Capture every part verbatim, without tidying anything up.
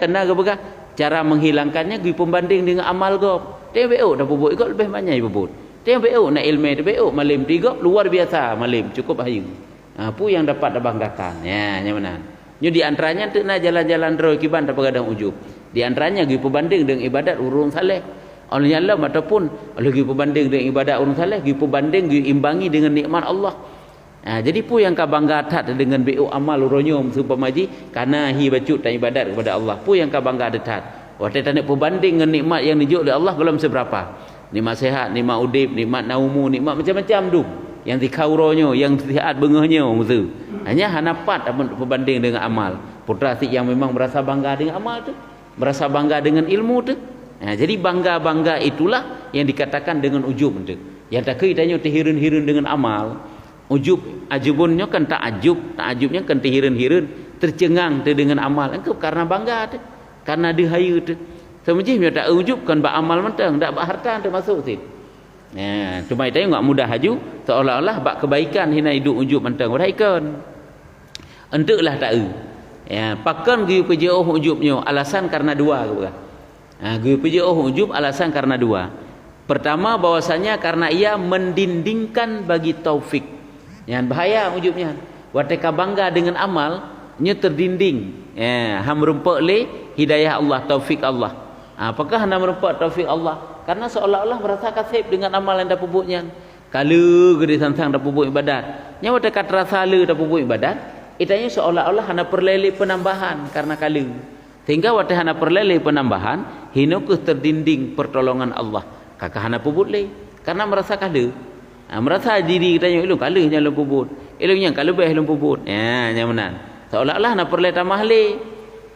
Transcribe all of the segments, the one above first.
Kana geupeugah, cara menghilangkannya geupeubandeng deungon amal gob. Teubeuk tapeubuet gob leubeh banyak peubuet. Teubeuk na ilmu teubeuk malem tigob luar biasa malem cukup hayeue. Ha, peue nyang dapat tabanggakan? Ya, nyang meunan. Nyoe di antaranya teuk na jalan-jalan droe kiban tapeugadang ujub. Di antaranya geupeubandeng deungon ibadat ureuëng saleh. Oleh nyan lom ataupun oleh geupeubandeng deungon ibadat ureuëng saleh, geupeubandeng geuimbangi deungon nikmat Allah. Ha, jadi peue nyang ka bangga that deungon beuk amal uroe nyoe seumpama jih kana hi bacut taibadat kepada Allah. Peue nyang ka bangga that? Watée taneuk peubandeng ngon nikmat nyang neujok lé Allah gohlom seuberapa. Nikmat sehat, nikmat udeb, nikmat na umu, nikmat macam-macam dum. Nyang tikha uroe nyoe, nyang sihat beungoh nyoe, meuseu. Hanya hana pat amun peubandeng deungon amal. Putra si nyang memang merasa bangga deungon amal tu, merasa bangga deungon ilmu tu. Ha, jadi bangga-bangga itulah yang dikatakan dengan ujub tu. Yang takui tanyoe teuhireuen-hireuen deungon amal. Ujub, ajubun nyoe kan takjub, takjub nyoe kan teuhireuen-hireuen, tercengang teu deungon amal. Engkau karena bangga tu, karena deuh hayeue tu. Seumujih nyoe tak ujub kan bak amal mantong, dak bak harta teumasuk sit. Nah, cuma tanyoe ngak mudah aju, seolah-olah bak kebaikan hina idup ujub mantong, padahai kon. Enteuklah taeu. Ya, pakon geuyue peujiôh ujub nyoe alasan karena dua geupeugah. Ha, geuyue peujiôh ujub alasan karena dua. Pertama bahwasanya karena ia mendindingkan bagi taufik. Nyan bahaya ujub nyan. Watée ka bangga deungon amal, nyoe terdinding. Ya, han meurumpok lé hidayah Allah, taufik Allah. Ha, apakah hana meurumpok taufik Allah? Karena seolah-olah merasa kaseb deungon amal nyang tapeubuet nyan. Ka le geude sang-sang tapeubuet ibadat. Nyan watée ka terasa le tapeubuet ibadat, itanyoe seolah-olah hana peureulée lé peunambahan karena ka le. Sehingga watée hana peureulée lé peunambahan, hinoe keuh terdinding pertolongan Allah. Ka ka hana peubuet lé, karena merasa ka le. Ha, merasa diri geutanyoe ilong ka le nyang lôn peubuet. Ilong nyang ka leubeh lôn peubuet. Ya, nyang meunan. Seolah-olah hana peureulée tamah lé.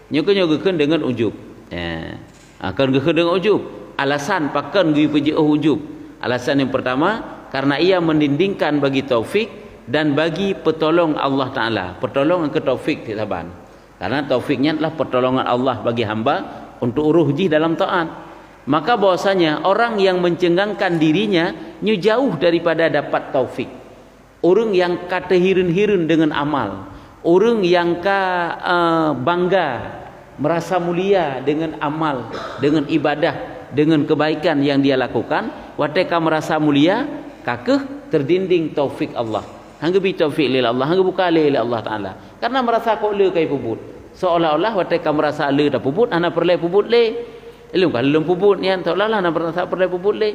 Nyoe keuh nyoe geukheun deungon ujub. Ya. Ha, kon geukheun deungon ujub. Alasan pakon geuyue peujiôh ujub. Alasan yang pertama, karena ia mendindingkan bagi taufik dan bagi pertolong Allah Taala. Pertolong nyang keu taufik sit saban. Karena taufik nyan adalah pertolongan Allah bagi hamba untuk uroh jih dalam taat. Maka bahwasanya orang yang mencengangkan dirinya nyoe jauh daripada dapat taufik. Ureuëng nyang ka teuhireuen-hireuen deungon amal, ureuëng nyang ka, eh, bangga, merasa mulia deungon amal, deungon ibadah, deungon kebaikan yang dia lakukan, watée ka merasa mulia, ka keuh terdinding taufik Allah. Han geubri taufik lé Allah, han geubuka lé lé Allah Taala. Karena merasa kok le ka peubuet. Seolah-olah watée ka merasa le tapeubuet, hana peureulée peubuet lé. Ilong ka lôn peubuet nyan, seolah-olah hana merasa peureulée peubuet lé.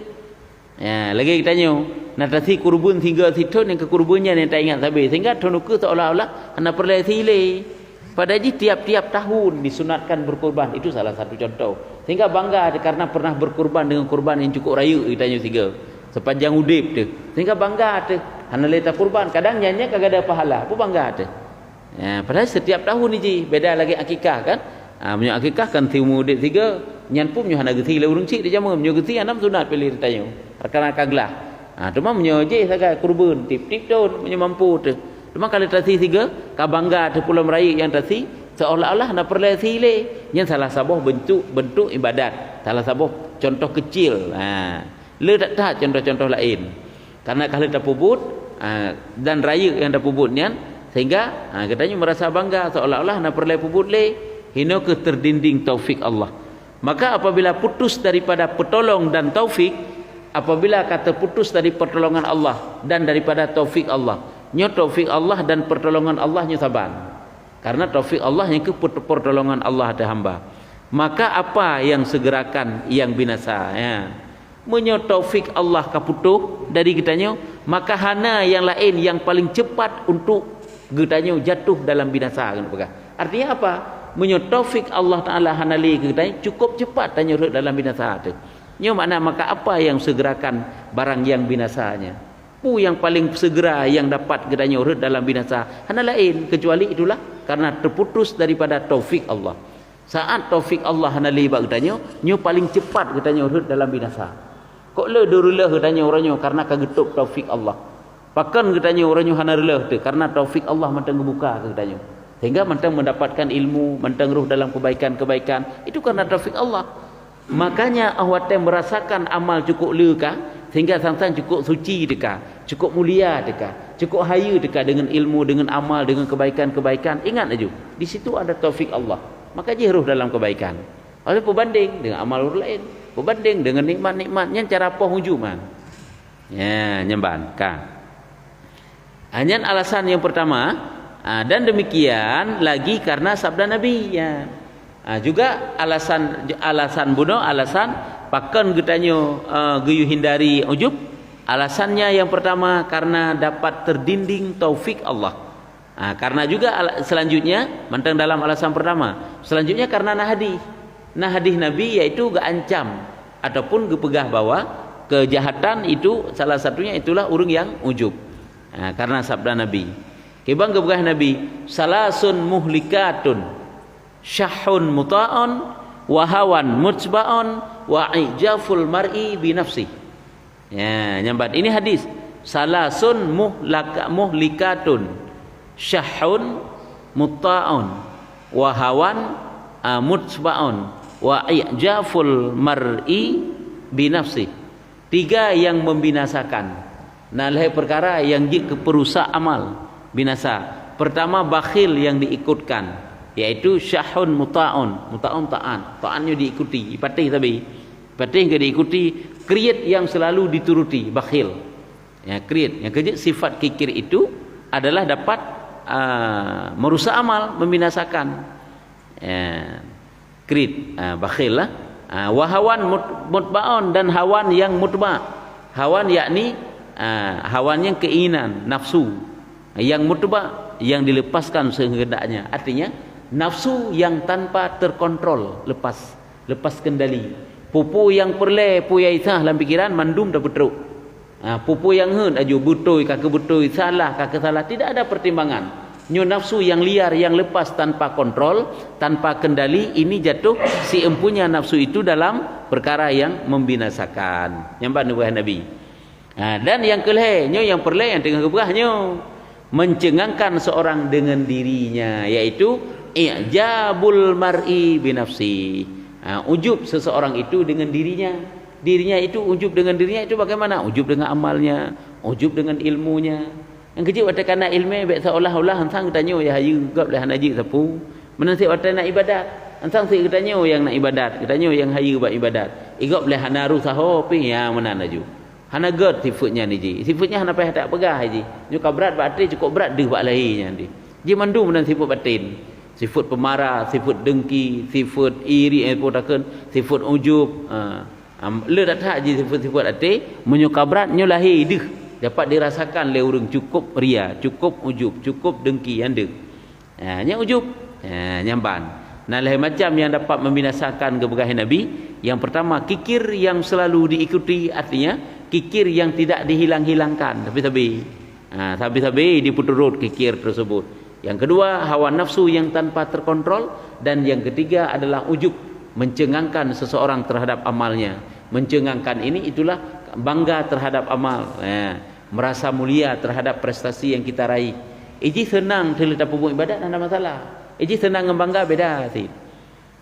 Ya, lagée geutanyoe, na tasi kurban siga sithon nyang keu kurban nyan nyang taingat sabe, sehingga thon ukeue seolah-olah hana peureulée si lé. Padahai jih tiap-tiap tahun disunatkan berkurban, itu salah satu contoh. Sehingga bangga karena pernah berkurban dengan kurban yang cukup rayeuk geutanyoe siga sepanjang udeb teuh. Sehingga bangga teuh, hana lé takurban, kadang nyan nyan ka gada pahala, peue bangga teuh. Ya, padahai setiap tahun jih, beda lagée akikah kan. Ha, meunyoe akikah kan si umu udeb siga, nyan pun meunyoe hana geusi lé ureuëng chik di jameun, meunyoe geusi hana meusunat piléh tanyoe, karena ka glah. Ha, teuma meunyoe jih sagai kurban, tiep-tiep thon meunyoe mampu teuh. Teuma ka lheueh tasi siga, ka bangga teuh pulo meurayeuk nyang tasi, seolah-olah hana peureulée si lé. Nyan salah saboh bentuk, bentuk ibadat, salah saboh contoh kecil. Ha, le that-that contoh-contoh laén. Karena ka lheueh tapeubuet, ha, dan rayeuk nyang tapeubuet nyan, sehingga, ha, geutanyoe merasa bangga seolah-olah hana peureulée peubuet lé, hinoe keuh terdinding taufik Allah. Maka apabila putus daripada pertolong dan taufik, apabila ka teuputus dari pertolongan Allah dan daripada taufik Allah, nyoe taufik Allah dan pertolongan Allah nyoe saban. Karena taufik Allah nyang keuh pert-, pertolongan Allah ateueh hamba. Maka apa yang segerakan yang binasa? Ya. Meunyoe taufik Allah ka putôh dari geutanyoe, maka hana nyang laén nyang paleng cepat untuk geutanyoe jatuh dalam binasa, keuneuk peugah. Artinya apa? Meunyoe taufik Allah Taala hana lé keu geutanyoe, cukup cepat tanyoe rhot dalam binasa teuh. Nyoe makna, maka apa yang segerakan barang yang binasanya? Peue nyang paleng segera nyang dapat geutanyoe rhot dalam binasa? Hana laén kecuali itulah karena teuputus daripada taufik Allah. Saat taufik Allah hana lé bak geutanyoe, nyoe paleng cepat geutanyoe rhot dalam binasa. Kok le deuh reuloh geutanyoe uroe nyoe karena ka geutôb taufik Allah. Pakon geutanyoe uroe nyoe hana reuloh teuh karena taufik Allah mantong geubuka keu geutanyoe. Sehingga mantong mendapatkan ilmu, mantong rhoh dalam kebaikan-kebaikan, itu karena taufik Allah. Makanya 'oh watée merasakan amal cukup le ka, sehingga sang-sang cukup suci teuka, cukup mulia teuka, cukup hayeue teuka deungon ilmu, deungon amal, deungon kebaikan-kebaikan, ingat laju, di situ ada taufik Allah. Maka jih rôh dalam kebaikan. Oleh peubandeng dengan amal ureuëng laén, peubandeng dengan nikmat-nikmat, nyan cara poh ujub nyan. Ya, nyan ban ka. Ah, nyan alasan yang pertama, ah, dan demikian lagi karena sabda Nabi, ya. Ah, juga alasan, alasan bunoe, alasan pakon geutanyoe, eh, geuyue hindari ujub. Alasannya yang pertama karena dapat terdinding taufik Allah. Ah, karena juga ala-, selanjutnya, mantong dalam alasan pertama. Selanjutnya karena na hadih. Na hadih Nabi yaitu geuancam ataupun geupeugah bahwa kejahatan itu salah satunya itulah ureuëng yang ujub. Ah, karena sabda Nabi. Kiban geupeugah Nabi, "Salasun muhlikatun, syahun muta'un, wa hawan mutba'un, wa ijaful mar'i binafsih." Ya, nyambat. Ini hadis. "Salasun muhlaka-, muhlikatun, syahun muta'un, wa hawan, ah, mutba'un, wa ijaful mar'i binafsih." Tiga yang membinasakan. Na lhée perkara yang jeuet keu peurusak amal, binasa. Pertama, bakhil yang diikutkan, yaitu syahun muta'un. Muta'un taat. Taat nyoe diikuti, dipatéh sabe. Patéh keu diikuti, kriet yang selalu dituruti, bakhil. Ya, kriet. Yang keujeuet sifat kikir itu adalah dapat, ah, merusak amal, membinasakan. Ya. Kriet, ah, bakhil lah. Ah, wa hawan mut-, mutba'un, dan hawan yang mutba'. Hawan yakni, ah, hawan yang keinginan, nafsu. Yang mutba', yang dilepaskan sekehendaknya. Artinya, nafsu yang tanpa terkontrol, lepas, lepas kendali. Peue-peue nyang peureulée, peue nyang sah lam pikiran, mandum tapeutrok. Ha, peue-peue nyang heuet laju, beutôi ka keu beutôi, salah ka keu salah, tidak ada pertimbangan. Nyoe nafsu yang liar, yang lepas tanpa kontrol, tanpa kendali, ini jatuh si empunya nafsu itu dalam perkara yang membinasakan. Nyang ban neupeugah Nabi. Ha, dan nyang keulhée, nyoe nyang peureulée nyang teungoh geupeugah nyoe. Mencengangkan seorang dengan dirinya, yaitu i'jabul mar'i binafsi. Ha, ujub seseorang itu dengan dirinya. Dirinya itu, ujub dengan dirinya itu bagaimana? Ujub dengan amalnya, ujub dengan ilmunya. Nyang keujeuet watée ka na iéleumé, bék seolah-olah ansang geutanyoe nyang hayeue, gob lé hana jeuet sapeue. Meunan cit watée na iébadat, ansang cit geutanyoe nyang na iébadat, geutanyoe nyang hayeue bak iébadat. Igob lé hana rôh saho pih, ya meunan laju. Hana gét sifeuet nyan jih. Sifeuet nyan hana payah tapeugah jih. Nyoe ka brat bak até, cukôp brat deuh bak lahé nyan jih. Jih mandum meunan sifeuet batén. Sifeuet peumarah, sifeuet dengki, sifeuet iri, eh, peue takheun, sifeuet ujub. Ha. Am, le that-that jih sifeuet-sifeuet até, meunyoe ka brat nyoe lahé deuh, dapat dirasakan lé ureuëng cukôp ria, cukôp ujub, cukôp dengki nyan deuh. Ha, nyan ujub. Ha, nyan ban. Na lhée macam nyang dapat membinasakan geupeugah Nabi. Yang pertama, kikir yang selalu diikuti, artinya kikir yang tidak dihilang-hilangkan, tapi sabe. Ha, sabe-sabe dipeuturot kikir tersebut. Yang kedua, hawa nafsu yang tanpa terkontrol, dan yang ketiga adalah ujub, mencengangkan seseorang terhadap amalnya. Mencengangkan ini itulah bangga terhadap amal. Ha. Merasa mulia terhadap prestasi yang kita raih. Iji seunang teuh lé tapeubuet iébadat, hana masalah. Iji seunang ngon bangga beda cit.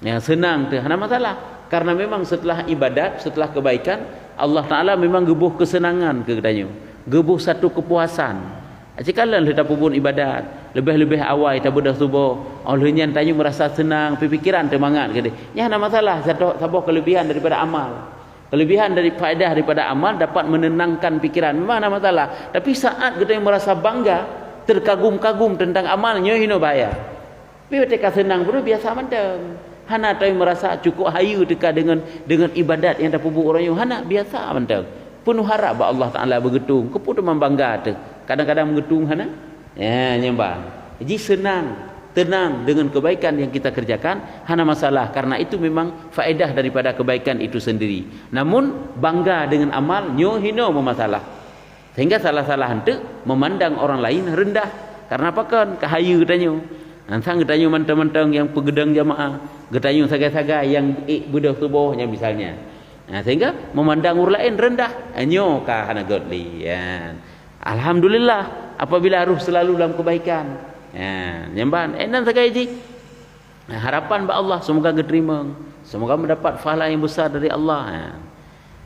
Ya, seunang teuh hana masalah. Karena memang setelah iébadat, setelah kebaikan, Allah Taala memang geuboh keuseunangan keu geutanyoe. Geuboh satu keupuasan. Cikalon lé tapeubuet iébadat, leubeh-leubeh awai tabeudôh tuboh, óh lheueh nyan tanyoe meurasa seunang, pikiran teumangat keudeh. Nyan hana masalah, satu, saboh keulebihan daripada amal. Kelebihan dari faedah daripada amal dapat menenangkan pikiran. Memang hana masalah. Tapi saat geutanyoe merasa bangga, terkagum-kagum tentang amal, nyoe hinoe bahaya. Tapi watée ka seunang beureuh biasa mantong. Hana tanyoe merasa cukôp hayeue teuka deungon, deungon iébadat nyang tapeubuet uroe nyoe. Hana, biasa mantong. Peunoh harab bak Allah Taala beugeutung. Keupeue teuma bangga teuh? Kadang-kadang beugeutung hana? Ya, nyan ban. Jih seunang, teunang deungon kebaikan yang kita kerjakan, hana masalah, karena itu memang faedah daripada kebaikan itu sendiri. Namun, bangga dengan amal, nyoe hinoe meumasalah. Sehingga salah-salah eunteuk memandang orang lain rendah. Karena pakon? Ka hayeue geutanyoe. Ansang geutanyoe mantong-mantong nyang peugeudong jamaah, geutanyoe sagai-sagai nyang ék beudôh tuboh nyan misalnya. Nah, sehingga memandang ureuëng laén rendah, nyoe ka hana gét lé, ya. Alhamdulillah, apabila rôh selalu dalam kebaikan. Ha, nyan ban, eh, nan sagai jih. Ha, harapan bak Allah, semoga geuteurimong. Semoga mendapat pahala yang besar dari Allah. Ha.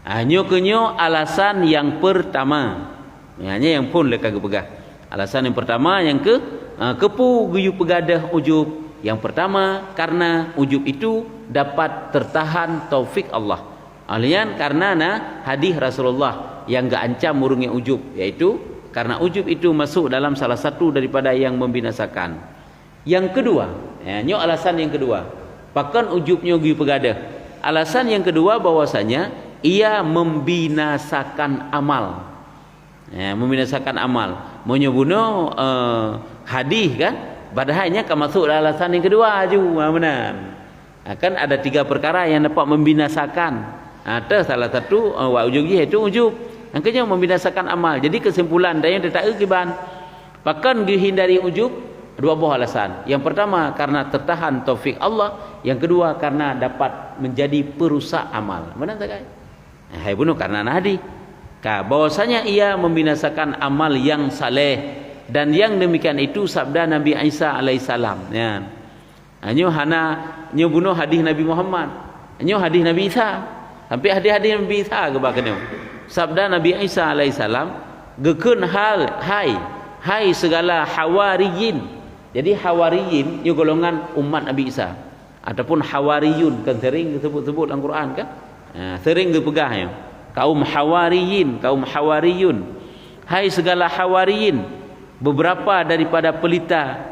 Ha, nyoe keu nyoe alasan yang pertama. Ha, nyoe nyang phon lé ka geupeugah. Alasan yang pertama, nyang keu, ha, keupeue geuyue peugadôh ujub. Yang pertama, karena ujub itu dapat tertahan taufik Allah. Ahlian karena na hadis Rasulullah yang geuancam ureuëng nyang ujub, yaitu karena ujub itu masuk dalam salah satu daripada yang membinasakan. Yang kedua, ya, nyoe alasan yang kedua. Pakon ujub nyoe geupeugadeuh? Alasan yang kedua bahwasanya ia membinasakan amal. Ya, membinasakan amal. Meunyoe bunoe, eh, hadis kan, padahai nyan ka masuk dalam alasan yang kedua aju, ha, meunan. Ha, kan ada tiga perkara yang dapat membinasakan. Ha, teuh salah satu, eh, wak ujub jih iaitu ujub. Yang kedua membinasakan amal. Jadi kesimpulan dan yang tetaeu kiban. Pakon geuhindari ujub? Dua boh alasan. Yang pertama karena tertahan taufik Allah, yang kedua karena dapat menjadi perusak amal. Meunan sagai. Hai bunoe karena na hadis. Ka, bahwasanya ia membinasakan amal yang saleh, dan yang demikian itu sabda Nabi Isa alaihissalam. Ya. Ha, nyoe hana, nyoe bunoe hadis Nabi Muhammad. Nyoe hadis Nabi Isa. Sampai hadis-hadis Nabi Isa geuba keunoe. Sabda Nabi Isa alaihissalam, geukheun hal, hai, hai segala hawariyin. Jadi hawariyin nyoe golongan umat Nabi Isa. Ataupun hawariyun, kan sering disebut-sebut dalam Quran kan? Ha, sering geupeugah nyoe. Kaum hawariyin, kaum hawariyun. Hai segala hawariyin, beberapa daripada pelita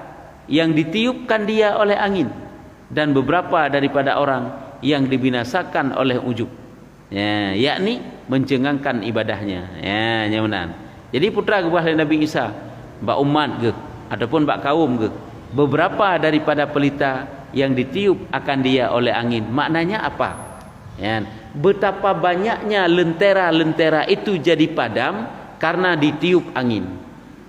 yang ditiupkan dia oleh angin, dan beberapa daripada orang yang dibinasakan oleh ujub. Ya, yakni mencengangkan ibadahnya. Ya, nyang meunan. Jadi peue teuma geupeugah lé Nabi Isa bak umat geuh ataupun bak kaum geuh, beberapa daripada pelita yang ditiup akan dia oleh angin. Maknanya apa? Ya, betapa banyaknya lentera-lentera itu jadi padam karena ditiup angin.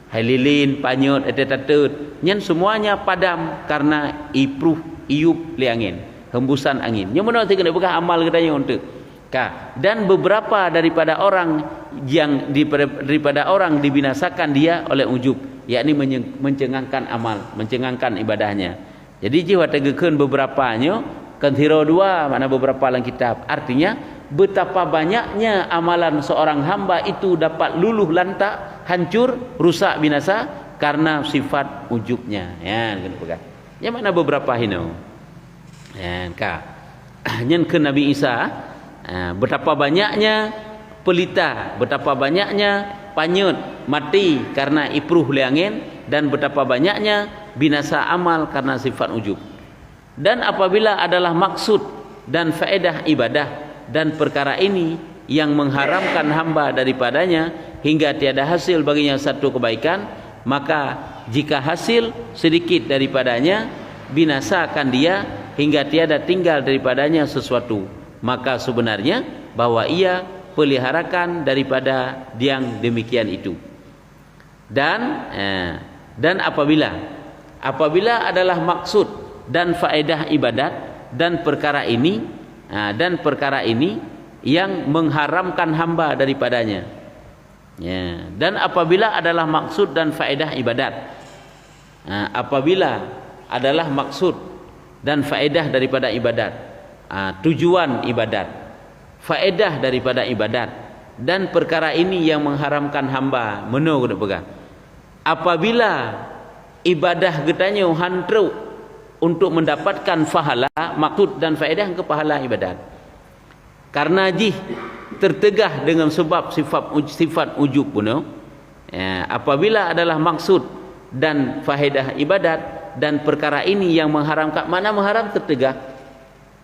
Hai lilin, panyöt, étée tateut, nyan semuanya padam karena ipruh, iup lé angin, hembusan angin. Nyoe meunan sikeuneuk peugah amal geutanyoe eunteuk. Ka, dan beberapa daripada orang yang di, daripada orang dibinasakan dia oleh ujub, yakni menye-, mencengangkan amal, mencengangkan ibadahnya. Jadi jih watée geukheun beberapa nyoe, kon sidroe dua makna beberapa lam kitab. Artinya, betapa banyaknya amalan seorang hamba itu dapat luluh lantak, hancur, rusak, binasa karena sifat ujubnya. Ya, keuneuk peugah. Nyan makna beberapa hinoe. Ya, ka. Nyan kheun Nabi Isa, ah, betapa banyaknya pelita, betapa banyaknya panyöt mati karena ipruh lé angén, dan betapa banyaknya binasa amal karena sifat ujub. Dan apabila adalah maksud dan faedah ibadah dan perkara ini yang mengharamkan hamba daripadanya hingga tiada hasil baginya satu kebaikan, maka jika hasil sedikit daripadanya, binasakan dia hingga tiada tinggal daripadanya sesuatu, maka sebenarnya bahwa ia peliharakan daripada yang demikian itu. Dan, eh, dan apabila, apabila adalah maksud dan faedah ibadat dan perkara ini, ah, dan perkara ini yang mengharamkan hamba daripadanya. Ya, dan apabila adalah maksud dan faedah ibadat. Ah, apabila adalah maksud dan faedah daripada ibadat, ah, tujuan ibadat, faedah daripada ibadat, dan perkara ini yang mengharamkan hamba, meunoe keuneuk peugah. Apabila ibadah geutanyoe han trok untuk mendapatkan pahala, maksud dan faedah keu pahala ibadat. Karena jih tertegah dengan sebab sifat uj-, sifat ujub bunoe. Ya, apabila adalah maksud dan faedah ibadat dan perkara ini yang mengharamkan, makna mengharam tertegah.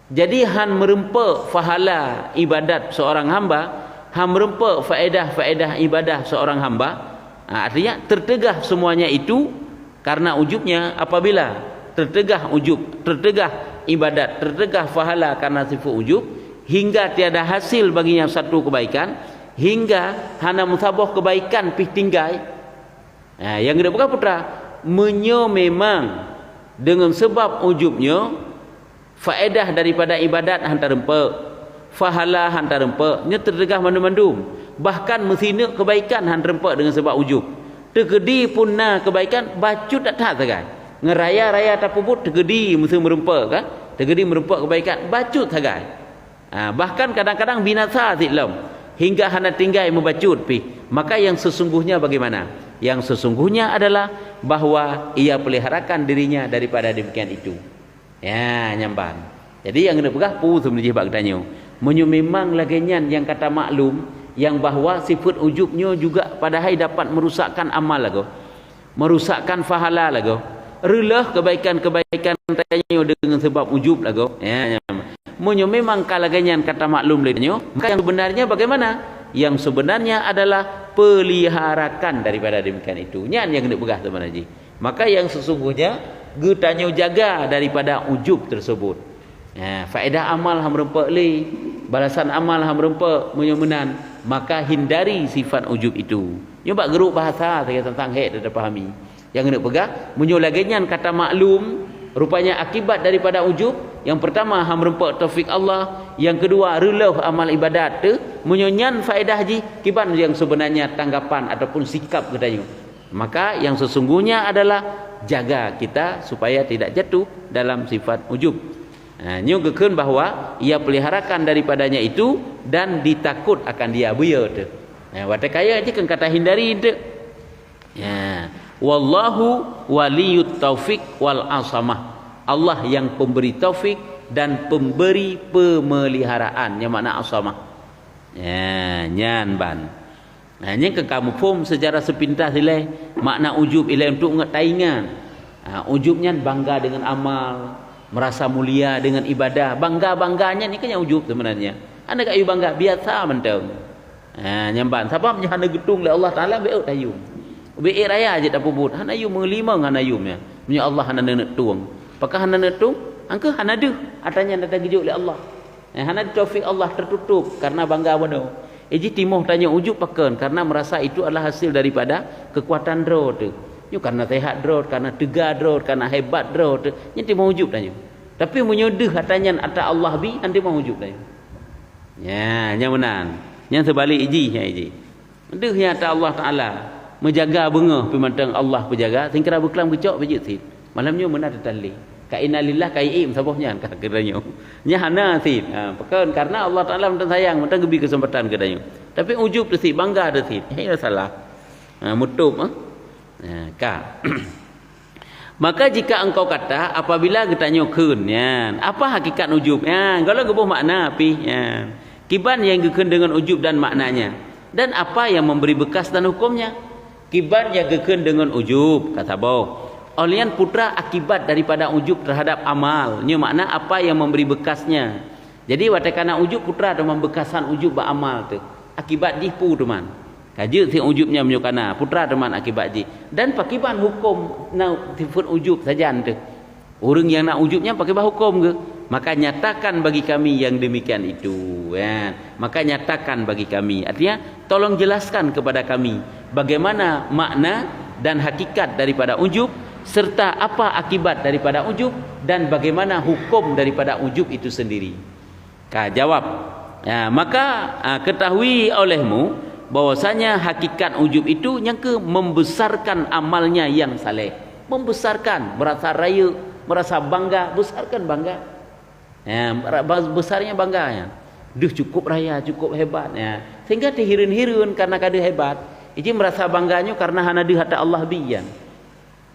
Jadi han meureumpok pahala ibadat seorang hamba, han meureumpok faedah-faedah ibadah seorang hamba. Ha, artinya tertegah semuanya itu karena ujubnya. Apabila tertegah ujub, tertegah ibadat, tertegah pahala karena sifat ujub, hingga tiada hasil baginya satu kebaikan, hingga hana meusaboh kebaikan pih tinggai. Ha, nyang geupeugah putra, meunyoe memang deungon sabab ujub nyoe, faedah daripada ibadat han tareumpok, pahala han tareumpok, nyoe teuteugah mandum-mandum. Bahkan meusineuk keubaikan han tareumpok deungon sabab ujub. Teukeudi pun na keubaikan, bacut that-that sagai. Ngon raya-raya tapeubuet teukeudi meuseu meureumpok, kan? Teukeudi meureumpok keubaikan, bacut sagai. Ha, bahkan kadang-kadang binasa cit lom, hingga hana tinggai meubacut pih. Maka yang sesungguhnya bagaimana? Yang sesungguhnya adalah bahwa ia peliharakan dirinya daripada demikian itu. Ya, nyan ban. Jadi nyang keuneuk peugah peue seubeuna jih bak geutanyoe. Meunyoe memang lagée nyan nyang ka tamaklum, nyang bahwa sifat ujub nyoe juga padahai dapat merusakkan amal lagoe, merusakkan pahala lagoe, reuloh kebaikan-kebaikan tanyoe deungon sebab ujub lagoe. Ya, nyan. Meunyoe memang ka lagée nyan ka tamaklum lé tanyoe, maka yang sebenarnya bagaimana? Yang sebenarnya adalah peliharakan daripada demikian itu. Nyan nyang keuneuk peugah seubeuna jih. Maka yang sesungguhnya geutanyoe jaga daripada ujub tersebut. Ha, faedah amal han meureumpok lé, balasan amal han meureumpok meunyoe meunan, maka hindari sifat ujub itu. Nyoe bak geuruek bahasa sagai teuntang hék tapahami. Nyang keuneuk peugah, meunyoe lagée nyan ka tamaklum, rupanya akibat daripada ujub, yang pertama han meureumpok taufik Allah, yang kedua reuloh amal ibadat teuh, meunyoe nyan faedah jih, kiban yang sebenarnya tanggapan ataupun sikap geutanyoe. Maka yang sesungguhnya adalah jaga kita supaya tidak jatuh dalam sifat ujub. Ha, nyoe geukheun bahwa ia peliharakan daripadanya itu dan ditakut akan dia, beu yo teuh. Ha, watée kaya jih keu kata hindari teuh. Ya. Wallahu waliyut taufik wal asamah. Allah yang pemberi taufik dan pemberi pemeliharaan, nyang makna asamah. Ya, nyan ban. Nah, nyan ka kamu phom secara sepintas ilée makna ujub ilée untuk ngat taingat. Ha, ujub nyan bangga dengan amal, merasa mulia dengan ibadah. Bangga-bangga nyan ni kan nyang ujub sebenarnya. Hana kayue bangga, biasa mantong. Ha, nyan ban. Sabab nyan hana geutueng lé Allah Taala, bék tayue. Bék raya jeuet tapeubuet. Hana yum, meulimong hana yum nyan. Meunyoe Allah hana neuneuk tueng. Pakon hana neuneuk tueng? Angkeu hana deuh. Ata nyan ata geujok lé Allah. Eh, hana taufik Allah, tertutup karena bangga bunoe. Eh, jih timoh tanyoe ujub pakon, karena merasa itu adalah hasil daripada kekuatan droe teuh. Nyoe karena sehat droe, karena teuga droe, karena hebat droe teuh. Nyan timoh ujub tanyoe. Tapi meunyoe deuh ata nyan ata Allah bi, han timoh ujub tanyoe. Ya, nyang meunan. Nyang seubalik jih, nyang jih. Deuh nyang ata Allah Taala meujaga beungoh pih mantong Allah peujaga, singkira beuklam geucok pih jeuet cit. Malam nyoe meunan teutan lé. Ka inna lillah ka iém saboh nyan ka geutanyoe. Nyan hana cit. Ha, pakon? Karena Allah Taala mantong sayang, mantong geubri keuseumpatan geutanyoe. Tapi ujub teuh cit, bangga teuh cit. Hai salah. Ha, meutup, ha. Ha, ka. Maka jika engkau kata, apabila geutanyoe kheun, nyan, apa hakikat ujub? Nyan, gohlom geuboh makna pih, nyan. Kiban nyang geukheun deungon ujub dan maknanya, dan apa yang memberi bekas dan hukumnya? Kiban nyang geukheun deungon ujub, ka saboh. Óh lheueh nyan putra akibat daripada ujub terhadap amal, nyoe makna apa yang memberi bekasnya. Jadi watée kana ujub putra teuma bekasan ujub bak amal teuh. Akibat jih peue teuma? Ka jeuet cit ujub nyan meunyoe kana, putra teuma akibat jih. Dan pakiban huköm na sifeuet ujub sajan teuh? Ureuëng nyang na ujub nyan pakiban huköm geuh? Maka nyatakan bagi kami yang demikian itu, kan? Maka nyatakan bagi kami. Artinya, tolong jelaskan kepada kami bagaimana makna dan hakikat daripada ujub, serta apa akibat daripada ujub, dan bagaimana hukum daripada ujub itu sendiri. Ka jawab. Ya, maka, ah, ketahui olehmu bahwasanya hakikat ujub itu nyang keu membesarkan amalnya yang saleh. Membesarkan, merasa rayeuk, merasa bangga, besarkan bangga. Ya, ba-, besarnya bangga, ya. Deuh cukup raya, cukup hebat, ya. Sehingga teuhireuen-hireuen karena ka deuh hebat. Iji merasa bangga nyoe karena hana deuh ata Allah bi, ya.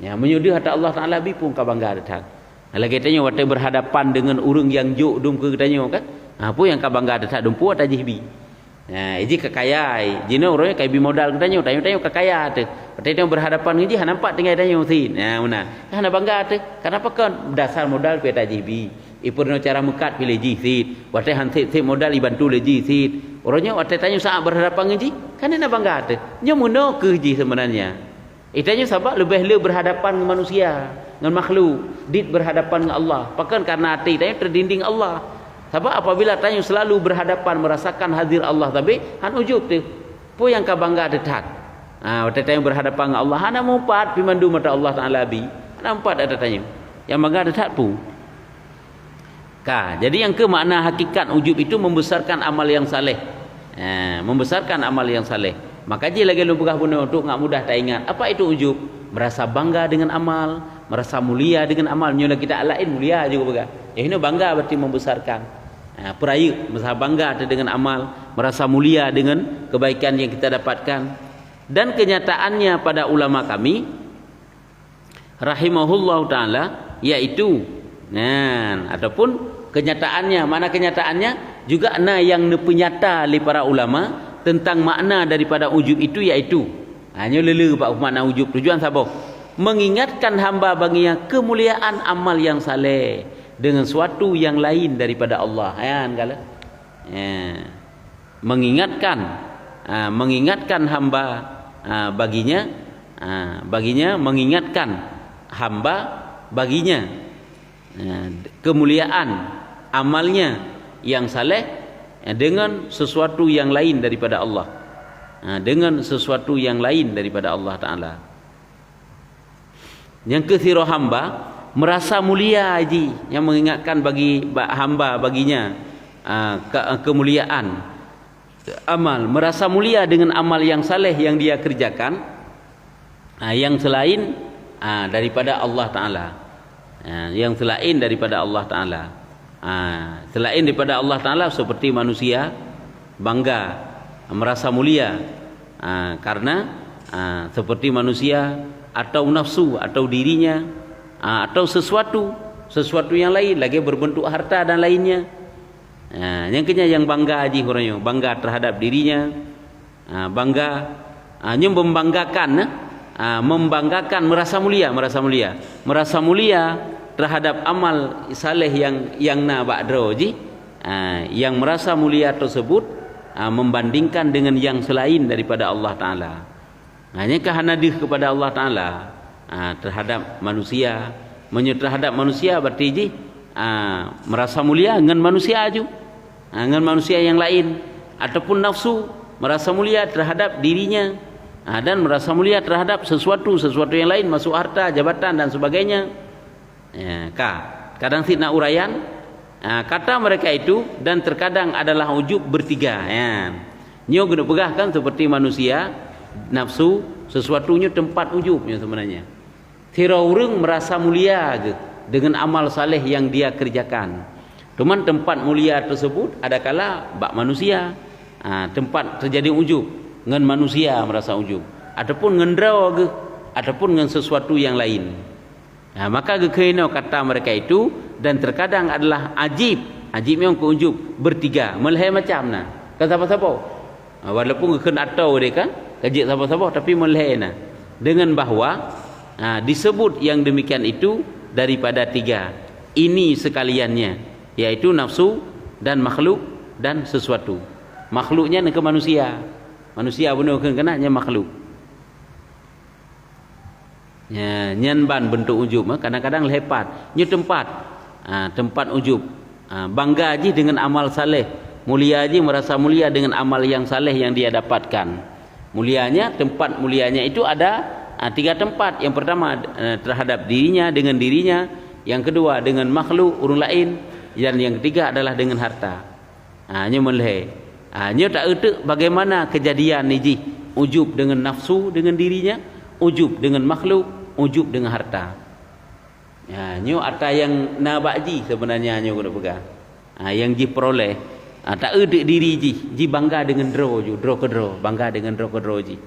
Ya, meunyoe deuh ata Allah Taala bi pun ka bangga that. Lagée tanyoe watée berhadapan dengan ureuëng nyang jok dum keu geutanyoe kan? Ha, peue nyang ka bangga that dum peue ata jih bi. Ya, iji ka kaya, jinoe ureuëng ka bi modal geutanyoe, tanyoe-tanyoe ka kaya teuh. Watée tanyoe berhadapan ngon jih hana nampak tinggai tanyoe cit. Ya, meunan. Hana bangga teuh. Kenapa kon? Dasar modal pih ata jih bi. Ipeurunoe cara meukat pih lé jih cit. Watée han sép-sép modal ibantu lé jih cit. Uroe nyoe watée tanyoe saát berhadapan ngon jih, kan hana bangga teuh. Nyoe meunoe kheueh jih sebenarnya. Geutanyoe sabab leubeh le berhadapan ngon manusia, ngon makhluk, dit berhadapan ngon Allah. Pakon? Karena até tanyoe teudinding Allah. Sabab apabila tanyoe selalu berhadapan merasakan hadir Allah sabe, han ujub teuh. Peue nyang ka bangga teuh that? Ha, watée tanyoe berhadapan ngon Allah, hana meupat pih mandum ata Allah Taala bi. Hana meupat ata tanyoe. Nyang bangga teuh that peue? Ka, jadi nyang keu makna hakikat ujub itu membesarkan amal yang saleh. Ha, membesarkan amal yang saleh. Maka jih lagée lôn peugah bunoe untuk ngat mudah taingat. Apa itu ujub? Merasa bangga dengan amal, merasa mulia dengan amal. Nyoe lagée kita laén mulia juga peugah. Nyang hinoe bangga berarti membesarkan. Ha, peurayeuk, merasa bangga dengan amal, merasa mulia dengan kebaikan yang kita dapatkan. Dan kenyataannya pada ulama kami, rahimahullahu taala, yaitu, nah, ataupun kenyataannya, mana kenyataannya juga na nyang neupeunyata lé para ulama tentang makna daripada ujub itu, yaitu, ha, nyoe lé-lé bak makna ujub, tujuan saboh, mengingatkan hamba bagi kemuliaan amal yang saleh dengan suatu yang lain daripada Allah. Ayan kala. Ya. Mengingatkan, ha, mengingatkan hamba, ha, baginya, ha, baginya mengingatkan hamba baginya, ha, kemuliaan amalnya yang saleh, ha, dengan sesuatu yang lain daripada Allah. Ha, dengan sesuatu yang lain daripada Allah Taala. Nyang keu sidroe hamba meurasa mulia jih, nyang mengingatkan bagi ba-, hamba baginya, a, ke-, kemuliaan amal, meurasa mulia dengan amal yang saleh yang dia kerjakan, a, yang selain, a, daripada Allah Taala. A, yang selain daripada Allah Taala. A, selain daripada Allah Taala seperti manusia bangga, meurasa mulia, a, karena, a, seperti manusia atau nafsu atau dirinya, a, atau sesuatu, sesuatu yang lain lagi berbentuk harta dan lainnya. A, nyang keu nyan nyang bangga jih uroe nyoe, bangga terhadap dirinya, a, bangga, a, nyoe membanggakan, a, membanggakan, merasa mulia, merasa mulia. Merasa mulia terhadap amal saleh yang, yang na bak droe jih, a, yang merasa mulia tersebut, a, membandingkan dengan yang selain daripada Allah Taala. Ha, nyan ka hana deuh kepada Allah Taala, ha, terhadap manusia. Meunyoe terhadap manusia, berarti jih, ha, merasa mulia ngon manusia aju, ha, ngon manusia yang lain, ataupun nafsu merasa mulia terhadap dirinya, ha, dan merasa mulia terhadap sesuatu, sesuatu yang lain, masuk harta, jabatan, dan sebagainya. Ya, ka. Kadang sit na uraian, ha, kata mereka itu, dan terkadang adalah ujub bertiga. Ya. Nyoe geuneuk peugah kan seperti manusia, nafsu, sesuatu nyoe tempat ujub nyoe sebenarnya. Sidroe ureuëng merasa mulia geuh dengan amal saleh yang dia kerjakan. Cuman tempat mulia tersebut adakala bak manusia. Ha, tempat terjadi ujub ngon manusia merasa ujub, ataupun ngon droe geuh, ataupun ngon sesuatu yang lain. Ha, maka geukheun inoe kata mereka itu, dan terkadang adalah ajib. Ajib nyang keu ujub bertiga, meulhèe macam na. Kan saboh-saboh. Ha, walaupun geukheun atau deh kan, ka jeuet saboh-saboh tapi meulhèe na. Dengan bahwa, ha, disebut yang demikian itu daripada tiga. Ini sekaliannya, yaitu nafsu dan makhluk dan sesuatu. Makhluknya nyan keu manusia. Manusia bunoe kheun keunan nyan makhluk. Ya, nyan ban bentuk ujub, eh. Kadang-kadang lheueh pat. Nyoe tempat. Ha, tempat ujub. Ha, bangga jih dengan amal saleh. Mulia jih merasa mulia dengan amal yang saleh yang dia dapatkan. Mulianya, tempat mulianya itu ada, ha, tiga tempat. Yang pertama, eh, terhadap dirinya, dengan dirinya. Yang kedua, dengan makhluk, ureuëng lain. Dan yang ketiga adalah dengan harta. Ha, nyoe meulhèe. Ha, nyoe taeu teuk bagaimana kejadian ni jih, ujub dengan nafsu, dengan dirinya, ujub dengan makhluk, ujub dengan harta. Ha, nyoe ata nyang na bak jih sebenarnya nyoe keuneuk peugah. Ha, nyang jih peuroleh. Ha, taeu teuk diri jih, jih bangga dengan droe ju, droe keudroe, bangga dengan droe keudroe jih.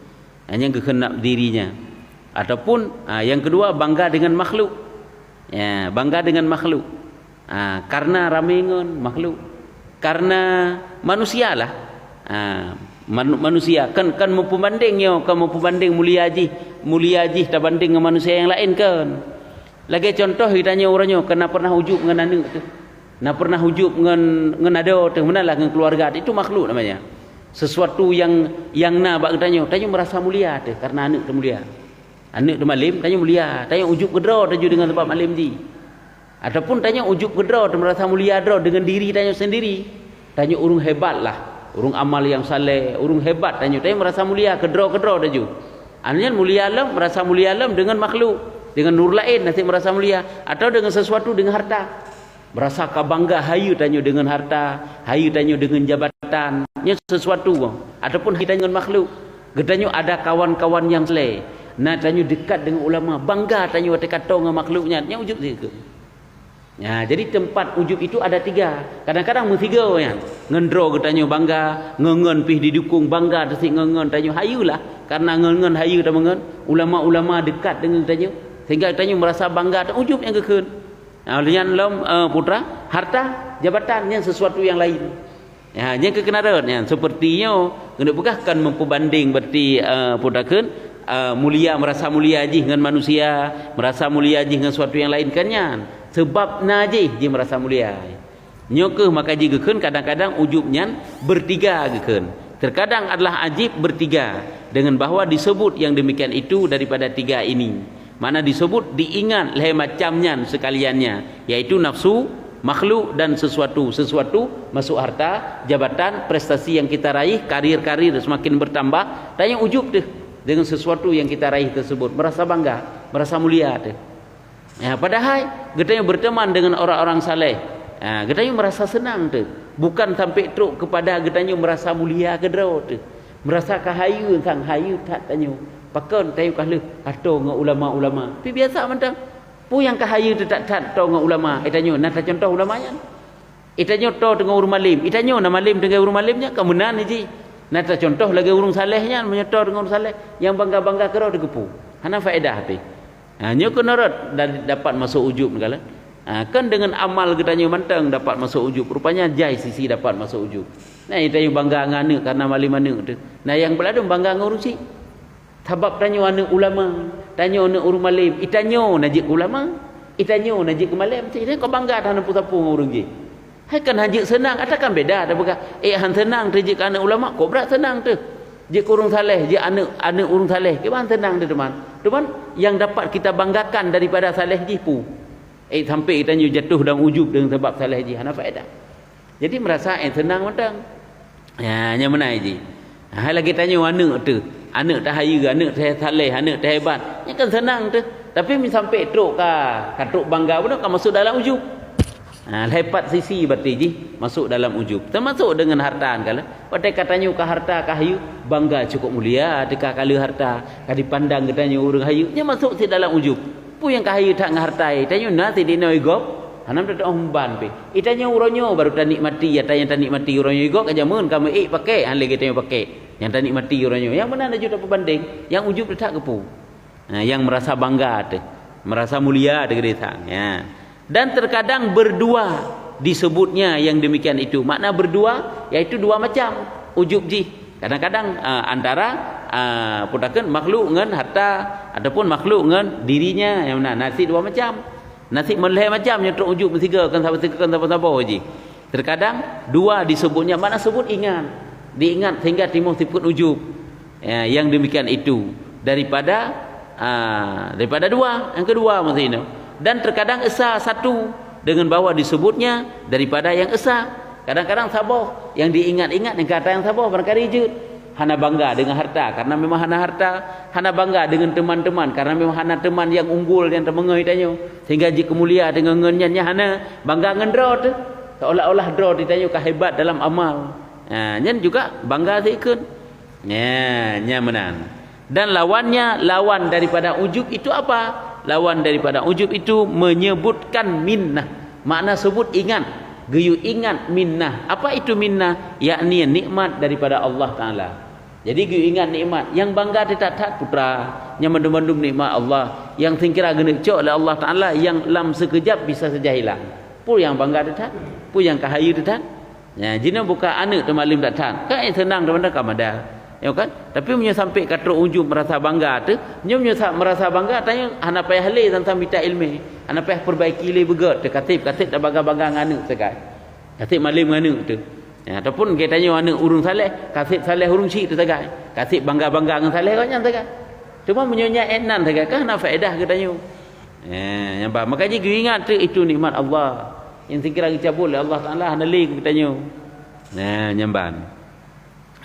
Ha, nyang geukheun nafsu dirinya. Ataupun, ha, yang kedua, bangga dengan makhluk. Ya, bangga dengan makhluk. Ha, karena ramé ngon makhluk. Karena manusia lah. Ha, manu-, manusia kan, kan meupeubandeng nyoe, kan meupeubandeng mulia jih, mulia jih tabandeng ngon manusia nyang laén kan. Lagée contoh geutanyoe uroe nyoe kan na pernah ujub ngon aneuëk teuh. Na pernah ujub ngon, ngon adoe teuh, meunan lah ngon keluarga teuh. Itu makhluk namanya. Sesuatu yang, yang na bak geutanyoe, tanyoe merasa mulia teuh karena aneuëk teuh mulia. Aneuëk teuh malem, tanyoe mulia. Tanyoe ujub keudroe taju dengan sebab malem jih. Ataupun tanyoe ujub keudroe teuh merasa mulia droe dengan diri tanyoe sendiri. Tanyoe ureuëng hebat lah, ureuëng amal yang saleh, ureuëng hebat tanyoe. Tanyoe merasa mulia keudroe-keudroe taju. Aneuëk nyan mulia lom, merasa mulia lom dengan makhluk, dengan ureuëng laén naseb merasa mulia, atau dengan sesuatu, dengan harta. Merasa ka bangga hayeue tanyoe dengan harta, hayeue tanyoe dengan jabatan, nyan sesuatu, ataupun hayeue tanyoe dengan makhluk. Geutanyoe ada kawan-kawan nyang saleh, na tanyoe dekat dengan ulama, bangga tanyoe watée ka toe ngon makhluk nyan, nyan ujub sikeuh. Ya, jadi tempat ujub itu ada tiga. Kadang-kadang meusigoe nyan. Ngon droe geutanyoe bangga, ngon-ngon pih didukung bangga teuh sit ngon-ngon tanyoe hayeu lah. Karena ngon-ngon hayeu tameungon ulama-ulama dekat deungon tanyoe, sehingga tanyoe merasa bangga teuh ujub nyang geukheun. Nah, lheueh nyan lom, eh, putra, harta, jabatan nyan sesuatu yang lain. Ya, nyang keukeuna rot nyan seperti nyoe, keuneuk peugah kan meupeubandeng berarti, eh, peue takheun, eh, mulia, merasa mulia jih ngon manusia, merasa mulia jih ngon suatu yang lain kan nyan. Sebab na jih jih merasa mulia. Nyoe keuh maka jih geukheun kadang-kadang ujub nyan bertiga geukheun. Terkadang adalah ajib bertiga dengan bahwa disebut yang demikian itu daripada tiga ini. Makna disebut diingat lhée macam nyan sekaliannya, yaitu nafsu, makhluk dan sesuatu. Sesuatu masuk harta, jabatan, prestasi yang kita raih, karir-karir semakin bertambah, tanyoe ujub teuh dengan sesuatu yang kita raih tersebut, merasa bangga, merasa mulia teuh. Ya, padahai geutanyoe berteman dengan orang-orang saleh, ha, geutanyoe merasa senang teuh. Bukan sampai trok kepada geutanyoe merasa mulia keudroe teuh. Merasa ka hayeu sang hayeu that tanyoe. Pakon tanyoe ka lheueh atô ngon ulama-ulama. Tapi biasa mantong. Peue nyang ka hayeu teuh that-that atô ngon ulama? Eh, tanyoe na tacontoh ulama nyan. Eh, tanyoe atô teungoh ureuëng malem. Eh, tanyoe na malem teungoh ureuëng malem nyan ka meunan jih. Na tacontoh lagée ureuëng saleh nyan, meunyoe atô teungoh ureuëng saleh nyang bangga-bangga keudroe teuh keupeue? Hana faedah pih. Ha, nyoe keuh nurot da-, dapat masuk ujub neukalon. Ha, kan dengan amal geutanyoe mantong dapat masuk ujub. Rupanya jai sisi dapat masuk ujub. Nah, tanyoe bangga ngon aneuk karena malem aneuk teuh. Nah, nyang beuladom bangga ngon ureuëng chik. Sabab tanyoe aneuk ulama, tanyoe aneuk ureuëng malem, itanyoe na jeuet keu ulama, itanyoe na jeuet keu malem, itanyoe ka bangga that hana peue-sapeue ngon ureuëng jih. Hai kan han jeuet seunang, ata kan beda tapeugah, eh, han seunang teuh jeuet keu aneuk ulama, kok brat seunang teuh. Jeuet keu ureuëng saleh, jeuet aneuk, aneuk ureuëng saleh, kiban seunang teuh teuma. Teuma nyang dapat kita banggakan daripada saleh jih peue? Eh, sampai tanyoe jatuh dalam ujub dengan sebab saleh jih, hana faedah. Jadi merasa eh seunang mantong. Ya, nyan meunan jih. Hai lagée tanyoe aneuk teuh, aneuk teuh hayeu, aneuk teuh saleh, aneuk teuh hebat. Nyan kan seunang teuh. Tapi meunyo sampai trok ka, ka trok bangga bunoe ka masuk dalam ujub. Ha, lhée pat sisi berarti jih masuk dalam ujub. Termasuk dengan harta kan lah. Watée ka tanyoe ka harta ka hayeu, bangga cukup mulia teuka ka lheueh harta, ka dipandang geutanyoe ureuëng hayeu. Nyan masuk sit dalam ujub. Peue nyang ka hayeu that ngon harta, tanyoe na sit dinoe gob, hana teutoh umban pih. Itanyoe uroe nyoe baru tanikmati, ata nyang tanikmati uroe nyoe gob ka jameun ka meuék pakai, han lé geutanyoe pakai. Nyang tanikmati uroe nyoe. Nyang meunan laju tapeubandeng, nyang ujub teuh that keupeue? Ha, nyang merasa bangga teuh, merasa mulia teuh geutanyoe that. Ya. Dan terkadang berdua disebutnya yang demikian itu. Makna berdua yaitu dua macam ujub jih. Kadang-kadang, ah, antara, ah, peue takheun makhluk ngon harta ataupun makhluk ngon dirinya nyang meunan. Na sit dua macam. Na sit meulhée macam nyang trok ujub meusigoe kon saboh sigoe kon saboh-saboh jih. Terkadang dua disebutnya, makna sebut ingat. Diingat sehingga timbul sifat ujub. Ya, yang demikian itu daripada, ah, daripada dua, yang kedua maksudnya. Dan terkadang esa satu dengan bahwa disebutnya daripada yang esa. Kadang-kadang saboh yang diingat-ingat nyang kata nyang saboh barangkali jeuet. Hana bangga dengan harta karena memang hana harta, hana bangga dengan teman-teman karena memang hana teman yang unggul yang temeungoh tanyoe sehingga jikeumulia dengan ngon nyan, nyan hana bangga ngon droe teuh. Seolah-olah droe teuh tanyoe ka hebat dalam amal. Ha, nyan juga bangga sikheun. Nya, nya meunan. Dan lawannya, lawan daripada ujub itu apa? Lawan daripada ujub itu menyebutkan minnah. Makna sebut ingat, geuyue ingat minnah. Apa itu minnah? Yakni nikmat daripada Allah Taala. Jadi geuyue ingat nikmat. Nyang bangga teuh that-that putra, nyang mandum-mandum nikmat Allah, nyang singkira geuneuk cok lé Allah Taala, nyang lam seukejap bisa saja hilang. Peue nyang bangga teuh that? Peue nyang ka hayeu teuh that? Nya, jinoe buka aneuk teuh malem that-that. Kan, eh, seunang teuma ka mada. Ya kan? Tapi meunyoe sampai ka trok ujub merasa bangga teuh, nyoe meunyoe sa-, merasa bangga, tanyoe hana payah lé sang-sang mita ileumé. Hana payah perbaiki lé beugöt teuh, kaseb-kaseb tabangga-bangga ngon aneuk sagai. Kaseb malem ngon aneuk teuh. Ya, ataupun geutanyoe aneuk ureuëng saleh, kaseb saleh ureuëng chik teuh sagai. Kaseb bangga-bangga ngon saleh gobnyan sagai. Cuma meunyoe nyan ék nan sagai, kan hana faedah geutanyoe. Ya, nyang ba-, maka jih geuingat teuh itu nikmat Allah. Nyang singkira geucabut lé Allah Taala hana lé keu geutanyoe. Nah, nyan ban.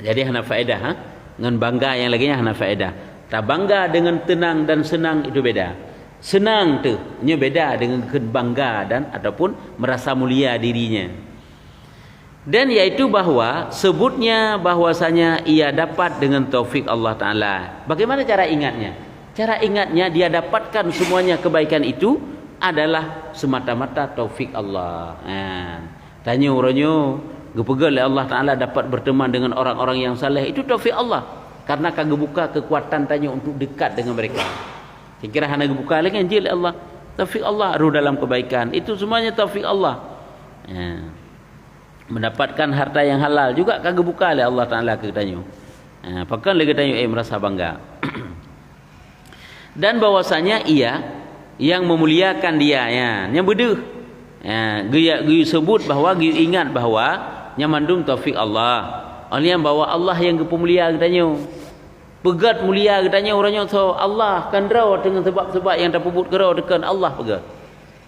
Jadi hana faedah, ha? Ngon bangga nyang lagée nyan hana faedah. Tabangga dengan tenang dan senang itu beda. Senang teuh, nyoe beda dengan kheun bangga dan ataupun merasa mulia dirinya. Dan yaitu bahwa sebutnya bahwasanya ia dapat dengan taufik Allah Taala. Bagaimana cara ingatnya? Cara ingatnya dia dapatkan semuanya kebaikan itu adalah semata-mata taufik Allah. Ha. Tanyoe uroe nyoe geupeugah lé Allah Taala dapat berteman dengan orang-orang yang saleh, itu taufik Allah. Karena ka geubuka kekuatan tanyoe untuk dekat dengan mereka. Sekira hana geubuka lé kan jeuet lé Allah. Taufik Allah, roh dalam kebaikan. Itu semuanya taufik Allah. Ha. Mendapatkan harta yang halal juga ka geubuka lé Allah Taala keu tanyoe. Ha, pakon lé geutanyoe, eh, merasa bangga. Dan bahwasanya Ia yang memuliakan dia, ya, nyang beudeuh. Ya, geu-, geusebut bahwa, geuingat bahwa nyan mandum taufik Allah. Oleh nyan bahwa Allah yang geupeumulia geutanyoe. Peugét mulia geutanyoe uroe nyoe soe? Allah, kan droe deungon sabab-sabab nyang tapeubuet keudroe deukon Allah peugét.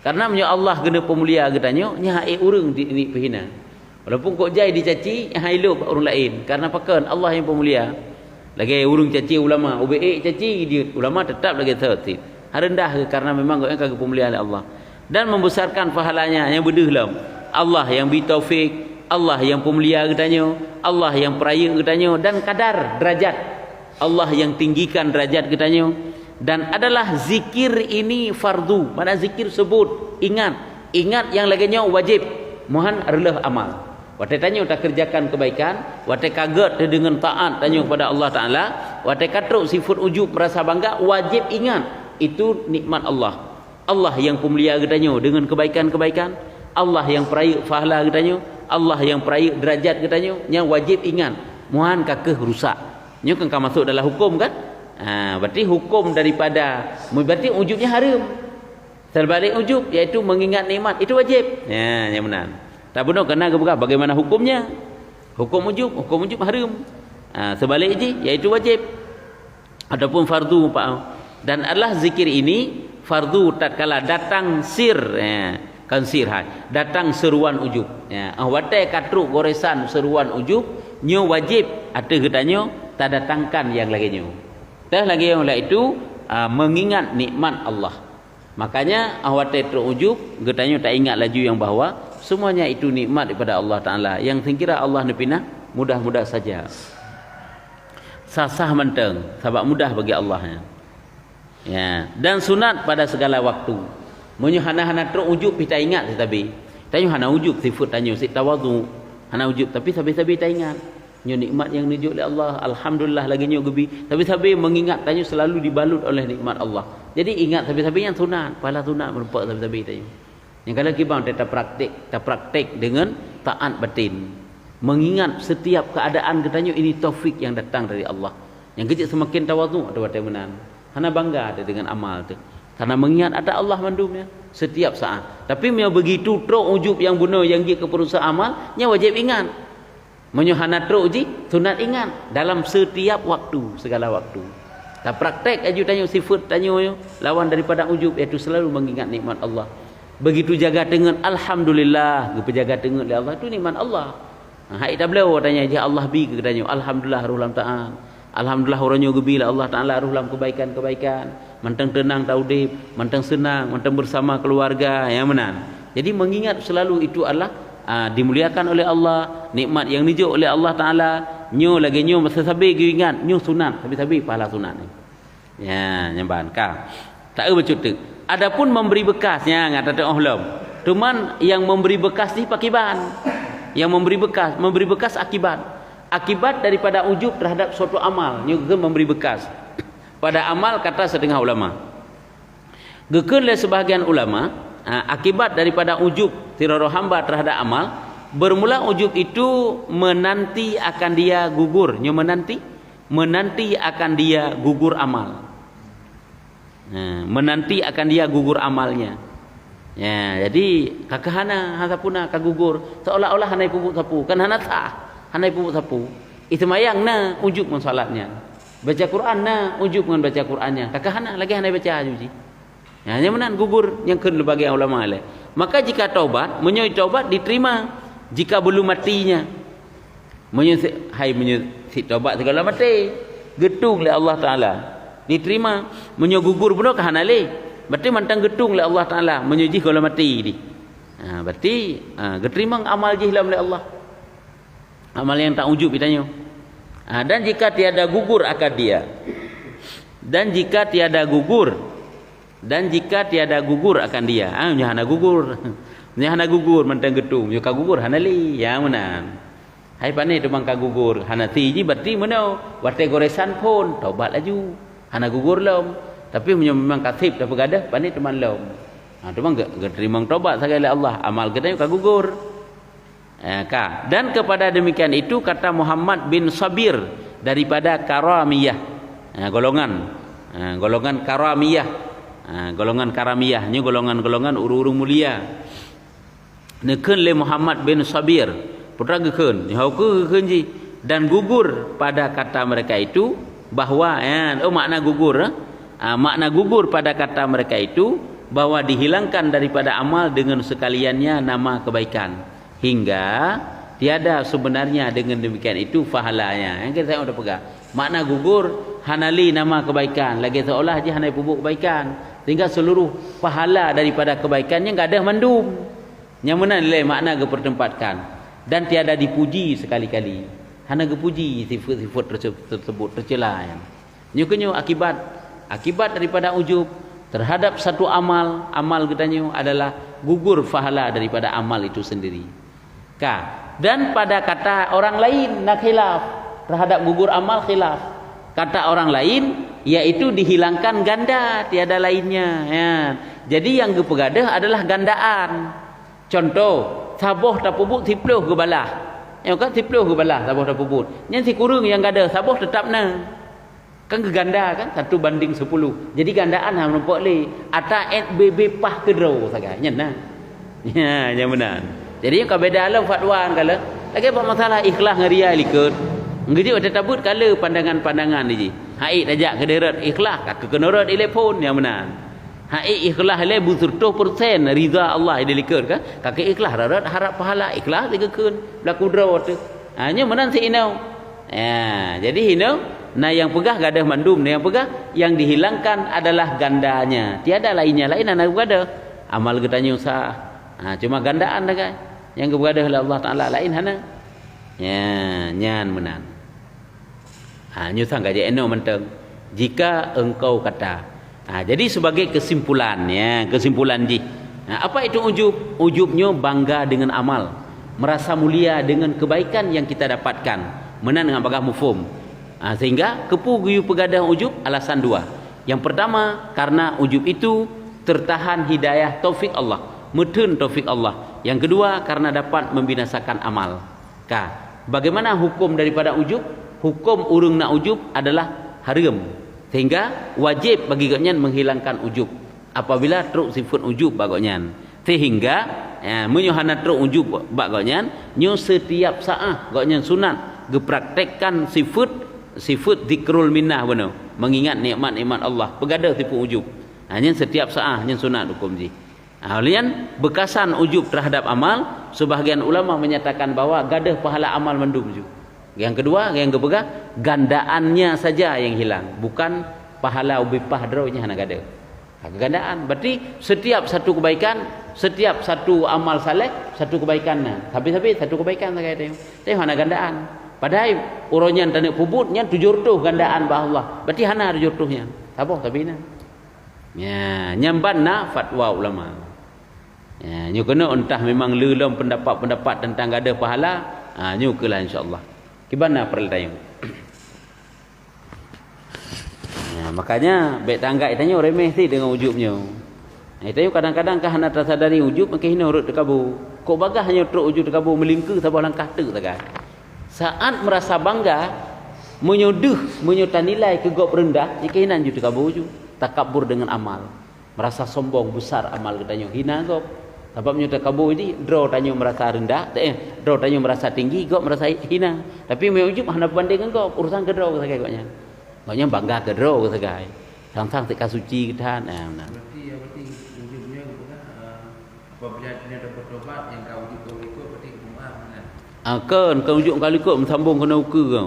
Karena meunyoe Allah keuneuk peumulia geutanyoe, nyan hak ék ureuëng di, di peuhina. Walaupun kok jai dicaci, hai lok bak ureuëng laén, karena pakon Allah nyang peumulia. Lagée ureuëng caci ulama, ubé ék caci jeuet, ulama teutap lagée thot cit. Hareuem dah geuh karena memang gobnyan ka geupeumulia lé Allah. Dan membesarkan pahalanya nyang beudeuh lom. Allah nyang bi taufik, Allah nyang peumulia geutanyoe, Allah nyang peurayeuk geutanyoe dan kadar derajat Allah nyang tinggikan derajat geutanyoe. Dan adalah zikir ini fardu, makna zikir sebut, ingat. Ingat nyang lagée nyoe wajéb, meuhan reuloh amal. Watée tanyoe takeureujakan keubaikan, watée ka gét teudeungon taát tanyoe kepada Allah Taala, watée ka trok sifeuet ujub, merasa bangga, wajéb ingat itu nikmat Allah. Allah nyang peumulia geutanyoe deungon keubaikan-keubaikan, Allah nyang peurayeuk pahala geutanyoe, Allah nyang peurayeuk derajat geutanyoe, nyan wajéb ingat, meuhan ka keuh rusak. Nyoe kan ka masok dalam huköm kan? Ha, berarti huköm daripada, berarti ujub nyan hareuem. Seubalik ujub, yaitu mengingat nikmat, itu wajéb. Ya, nyang meunan. Tabunoe keunan geupeugah bagaimana hukömnya? Huköm ujub, huköm ujub hareuem. Ha, seubalik jih, yaitu wajéb. Ataupun fardu, Pak. Dan adalah zikir ini fardu tatkala datang sir, ya, kan sir hai, datang seruan ujub. Ya, ah, watée ka trok goresan seruan ujub, nyoe wajéb ateueh geutanyoe tadatangkan nyang lagée nyoe. Teuh lagée nyoe, iaitu, ah, mengingat nikmat Allah. Makanya, ah, watée trok ujub, geutanyoe taingat laju nyang bahwa semuanya itu nikmat daripada Allah Taala. Nyang seukira Allah neupinah, mudah-mudah saja. Sah-sah mantong, sabab mudah bagi Allah, ya. Ya, dan sunat pada segala waktu. Meunyoe hana-hana trok ujub pih taingat sabe-sabe. Tanyoe hana ujub sifeuet tanyoe, sit tawadhu. Hana ujub, tapi sabe-sabe taingat. Nyoe nikmat nyang neujok lé Allah, alhamdulillah lagée nyoe geubi. Sabe-sabe mengingat tanyoe selalu dibalut oleh nikmat Allah. Jadi ingat sabe-sabe nyang sunat, pahala sunat meureumpok sabe-sabe tanyoe. Nyang ka lheueh kiban tapraktek, tapraktek deungon taat batin. Mengingat setiap keadaan geutanyoe ini taufik yang datang dari Allah. Nyang keuh cit seumaken tawadhu ateueh watée meunan. Hana bangga teuh deungon amal teuh. Karena mengingat ada Allah mandum nyan setiap saat. Tapi meunyoe begitu trok ujub nyang bunoe nyang jeuet keu peurusak amal, nyan wajéb ingat. Meunyoe hana trok jih, sunat ingat dalam setiap waktu, segala waktu. Tapraktek laju tanyoe sifeuet tanyoe nyoe lawan daripada ujub, yaitu selalu mengingat nikmat Allah. Begitu jaga teungeut, alhamdulillah, geupeujaga teungeut lé Allah, itu nikmat Allah. Ha, hai tabloe tanyoe jih Allah bi keu geutanyoe, alhamdulillah roh lam taat. Alhamdulillah uroe nyoe geubi lé Allah Taala roh lam keubaikan-keubaikan. Mantong teunang taudeb, mantong seunang, mantong bersama keluarga, nyang meunan. Jadi mengingat selalu itu adalah, ah, dimuliakan oleh Allah, nikmat nyang neujok oleh Allah Taala. Nyoe lagée nyoe masa sabe geuingat, nyoe sunat, sabe-sabe pahala sunat nyoe. Ya, nyang ban ka. Tak eu bacut teuk. Adapun memberi bekas, nyan ngat tateuoh lom. Cuman yang memberi bekas ni pakiban. Yang memberi bekas, memberi bekas akibat. Akibat daripada ujub terhadap suatu amal, nyoe geukheun memberi bekas. Pada amal kata setengah ulama. Geukheun lé sebahagian ulama, ha, akibat daripada ujub sidroe hamba terhadap amal, bermula ujub itu menanti akan dia gugur. Nyoe menanti, menanti akan dia gugur amal. Ha, menanti akan dia gugur amalnya. Ya, jadi, ka keuh hana, hana sapeue na ka gugur, seolah-olah hana jipeubuet sapeue, kan hana sah, hana jipeubuet sapeue. Iseumayang na ujub ngon salat nyan. Baca Quran na ujub ngon baca Quran nyan. Ka keuh hana, lagée hana baca aju jih. Ya, nyang meunan gugur nyang kheun lé bagian ulama lé. Maka jika taubat, meunyoe taubat diterima jika belum matinya. Meunyoe si-, hai meunyoe sit taubat sigohlom maté, geutung lé Allah Taala. Diterima, meunyoe gugur bunoe ka hana lé. Berarti mantong geutung lé Allah Taala meunyoe jih gohlom maté di. Ha, berarti, ha, geuterima amal jih lom lé Allah. Amal nyang taujub geutanyoe. Ha, dan jika tiada gugur akan dia. Dan jika tiada gugur Dan jika tiada gugur akan dia, ah, nyoe hana gugur. Nyoe hana gugur mantong geutum, nyoe ka gugur hana lé, ya meunan. Hai pane teuma ka gugur, hana si jih berarti meunoe, watée goresan phon, tobat laju. Hana gugur lom. Tapi meunyoe memang ka seb tapeugadôh, pane teuma lom. Ha, teuma geu-, geuteurimong tobat sagai lé Allah, amal geutanyoe ka gugur. Eh, ka. Dan kepada demikian itu kata Muhammad bin Sabir daripada Karamiyah. Eh, golongan. Eh, golongan Karamiyah. Eh, golongan Karamiyah. Nyoe golongan-golongan ureuëng-ureuëng mulia. Neukheun lé Muhammad bin Sabir. Putra geukheun. Nyoe keu geukheun jih. Dan gugur pada kata mereka itu bahwa, eh, oh, makna gugur, eh? Ah, makna gugur pada kata mereka itu bahwa dihilangkan daripada amal dengan sekaliannya nama kebaikan. Hingga tiada sebenarnya dengan demikian itu pahalanya. Nyang kita tengok peugah. Makna gugur, hana lé nama kebaikan. Lagée seolah jih hana peubuet kebaikan. Sehingga seluruh pahala daripada kebaikan nyan gadôh mandum. Nyang meunan lé makna geupeutempatkan. Dan tiada dipuji sekali-kali. Hana geupuji sifat-sifat terse-, tersebut, tercela nyan. Nyoe keunyoe akibat, akibat daripada ujub terhadap satu amal, amal geutanyoe adalah gugur pahala daripada amal itu sendiri. Ka. Dan pada kata orang lain na khilaf terhadap gugur amal khilaf. Kata orang lain, yaitu dihilangkan ganda, tiada lainnya. Ya. Jadi yang geupeugadôh adalah gandaan. Contoh, saboh tapeubuet siploh geubalah. Nyoe kan siploh geubalah saboh tapeubuet. Nyan sikureueng nyang gadôh, saboh teutap na. Kan geuganda kan, satu banding sepuluh. Jadi gandaan hana meurumpok lé. Ata et B B pah keudroe sagai. Nyan na. Ya, nyang meunan. Jadi ka beda lom fatwa kala. Lagée bak masalah ikhlas ngon riya likot. Geujeuet watée tabeuet kala pandangan-pandangan jih. Hai tajak keudeh rot ikhlas, ka keunoe rot ilée phon nyang meunan. Hai ikhlas lé beuseureutoh persen rida Allah di likot kan. Ka keu ikhlas rot harap pahala, ikhlas digeukeun belaku droe teuh. Ha, nyoe meunan si inoe. Ya, jadi hinoe na nyang peugah gadôh mandum, na nyang peugah yang dihilangkan adalah gandanya. Tiada lainnya, lain hana gadôh. Amal geutanyoe sah. Ha, cuma gandaan sagai. Nyang geugadôh lé Allah Taala lain hana. Ya, nyan meunan. Ha, nyoe sang gajah inoe mantong. Jika engkau kata. Ha, jadi sebagai kesimpulan, ya, kesimpulan jih. Ha, apa itu ujub? Ujub nyoe bangga dengan amal, merasa mulia dengan kebaikan yang kita dapatkan. Meunan ngon bagah mufhum. Ha, sehingga keupeue geuyue peugadôh ujub? Alasan dua. Yang pertama, karena ujub itu tertahan hidayah taufik Allah, meutheun taufik Allah. Yang kedua, karena dapat membinasakan amal. Ka. Bagaimana hukum daripada ujub? Hukum ureuëng na ujub adalah hareuem. Sehingga wajéb bagi gobnyan menghilangkan ujub apabila trok sifat ujub bak gobnyan. Sehingga, ya, meunyoe hana trok ujub bak gobnyan, nyoe setiap saat gobnyan sunat geupraktekkan sifat, sifat zikrul minnah bunoe, mengingat nikmat-nikmat Allah, peugadôh sifat ujub. Ha, nyan setiap saat nyan sunat hukum jih. Ha, lheueh nyan beukasan ujub terhadap amal, sebahagian ulama menyatakan bahwa gadôh pahala amal mandum ju. Yang kedua, yang geupeugah, gandaannya saja yang hilang, bukan pahala ubipah droe nyan hana gadôh. Ha, gandaan. Berarti setiap satu kebaikan, setiap satu amal saleh, satu kebaikan na. Habis-habis satu kebaikan sagai teuh. Teuh hana gandaan. Padahai uroe nyan taneuk peubuet nyan tujoh reutôh gandaan bak Allah. Berarti hana tujoh reutôh nyan. Saboh tapi na. Ya, nyan ban na fatwa ulama. Ya, nyoe keunoe entah memang le lom pendapat-pendapat tentang gadôh pahala. Ha, nyoe keulah insya-Allah. Kiban na peureulee tanyoe. Ya, makanya bék tanggap tanyoe remeh sit deungon ujub nyoe. Tanyoe kadang-kadang ka hana tasadari ujub meukeunong rot teukabo. Kok bagah nyoe trok ujub teukabo meulingkeu saboh langkah teuk sagai. Saat merasa bangga, meunyoe deuh, meunyoe tanilai keu gob reundah, jikeuh inan ju teukabo ju, takabur deungon amal. Merasa sombong besar amal geutanyoe, hina gob. Sabab nyoe teukabo jih, droe tanyoe merasa reundah, eh, droe tanyoe merasa tinggi, gob merasa hina. Tapi meunyoe ujub hana peubandeng ngon gob, urusan keu droe sagai gobnyan. Gobnyan bangga keu droe sagai. Sang-sang sit ka suci geutan, eh, meunan. Berarti, ya, berarti ujub nyoe geupeugah, eh, Apabila tanyoe tabertobat nyang ka ujub ka likot, berarti geupeumaaf meunan. Ah, kon, kon ujub ka likot meusambong keunoe ukeue.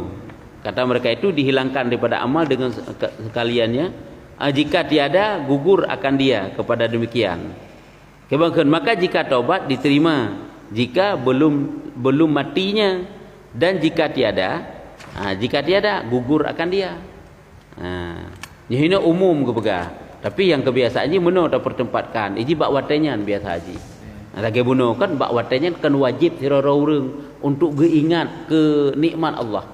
Kata mereka itu dihilangkan daripada amal dengan se-, ke-, sekaliannya, ah, jika tiada, gugur akan dia kepada demikian. Keubangan, maka jika taubat diterima, jika belum, belum matinya, dan jika tiada, ah, jika tiada, gugur akan dia. Ha. Nyoe hinoe umum geupeugah. Tapi nyang keubiasaan jih meunoe tapeuteumpatkan, iji bak watée nyan biasa jih. Nah, lagée bunoe kan bak watée nyan kan wajéb sidroe-droe ureuëng untuk geuingat keu nikmat Allah.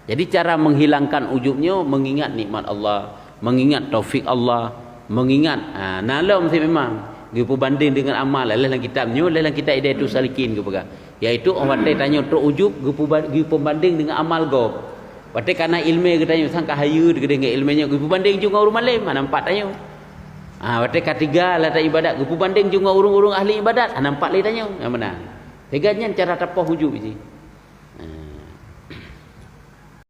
Jadi cara menghilangkan ujub nyoe mengingat nikmat Allah, mengingat taufik Allah, mengingat, ha, na lom si memang geupeubandeng dengan amal, leh lam kitab nyoe, leh lam kitab Hidayatus Salikin geupeugah. Yaitu oh watée tanyoe trok ujub geupeubandeng dengan amal gob. Watée kana ilmu geutanyoe sangka hayeue teugeudeh ngon ilmu nyoe geupeubandeng ju ngon ureuëng malem, hana nampak tanyoe. Ha, watée katiga lata ibadat geupeubandeng ju ngon ureuëng-ureuëng ahli ibadat, hana nampak lé tanyoe. Nyang meunan. Teuga nyan cara tapoh ujub jih. Ha,